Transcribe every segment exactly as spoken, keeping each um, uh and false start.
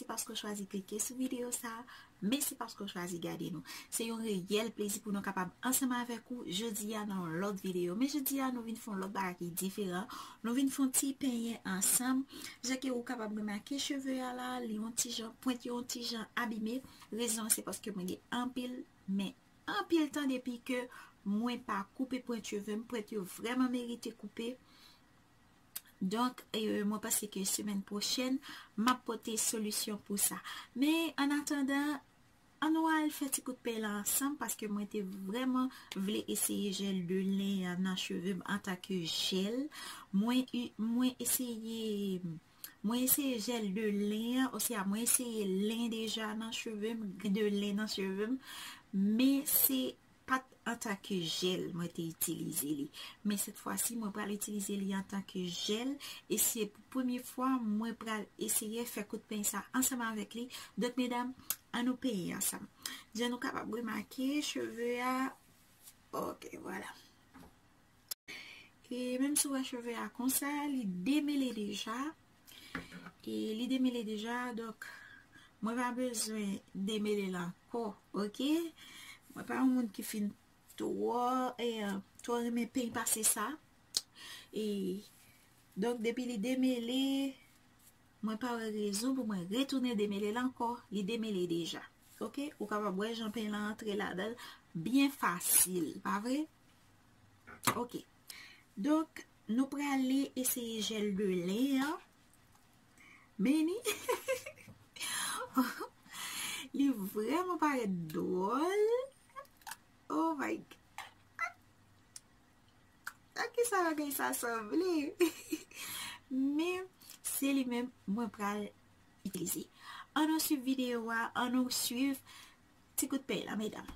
paske w chwazi klike sou videyo sa a. Mèsi paske w chwazi gade nou. Se yon reyèl plezi pou nou kapab ansanm avèk ou jodi a nan yon lòt videyo. Men jodi a, nou vin fè yon lòt bagay ki diferan. Nou vin fè yon ti penyen ansanm. Jan ke ou kapab remake cheve a la, li yon ti jan, pwent yo yon ti jan abime. Rezon an se paske mwen gen anpil, men anpil tan depi ke mwen pa koupe pwent cheve m, pwent yo vrèman merite koupe. Donk, e, mwen panse ke semèn pwochèn, m ap pote solisyon pou sa. Men, an atandan, ann nou al fè ti kout peny la ansanm, paske mwen te vrèman vle eseye jèl de len an nan cheve m antanke jèl. Mwen, mwen eseye, mwen eseye jèl de len an, oswa mwen eseye len deja nan cheve m, de len nan cheve m, men se pa t antanke jèl mwen te itilize li. Men sèt fwa si, mwen pral itilize li antanke jèl. E se pou premye fwa, mwen pral eseye fè kout peny sa ansanm avèk li. Donk, medam, ann nou penyen ansanm. Jan nou kapab remake, cheve a, ok, vwala. E menm si w wè cheve a konsa, li demele deja. E li demele deja, donk, mwen pa bezwen demele l ankò, ok? Mwen pa yon moun ki fin twò, e, twò renmen peny pase sa. E, donk, depi li demele, mwen pa wè rezon pou mwen retounen demele l ankò. Li demele deja, ok? Ou kapab wè jan peny lan antre ladan l byen fasil, pa vre? Ok. Donk, nou prale eseye jèl de len an. Men li, li vrèman parèt dwòl. Oh my God. A kisa bagay sa sanble? Men, se li menm mwen pral itilize. Ann nou swiv videyo a, ann nou swiv ti kout peny la, medam.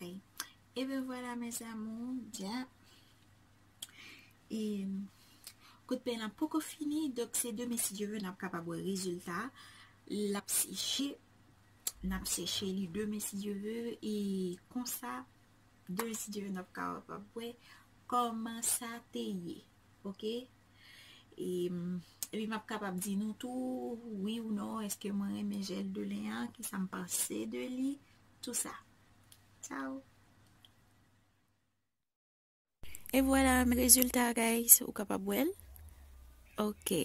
Ebyen vwala, mes amours, dja. E kout peny lan poko fini, donk se demen si Dye vle n ap kapab wè rezilta. L ap seche, n ap seche li demen si Dye vle, e konsa, demen si Dye vle n ap kapab wè kòman sa te ye, oke? E, epi m ap kapab di nou tou, wi ou non, èske mwen renmen jèl de len an, kisa m panse de li, tou sa. Tchao! E vwala rezilta, guys, ou kapab wè l. Oke.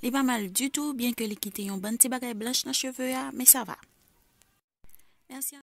Li pa mal ditou, byen ke li kite yon bann ti bagay blanch nan cheve a, men sa va. Mèsi.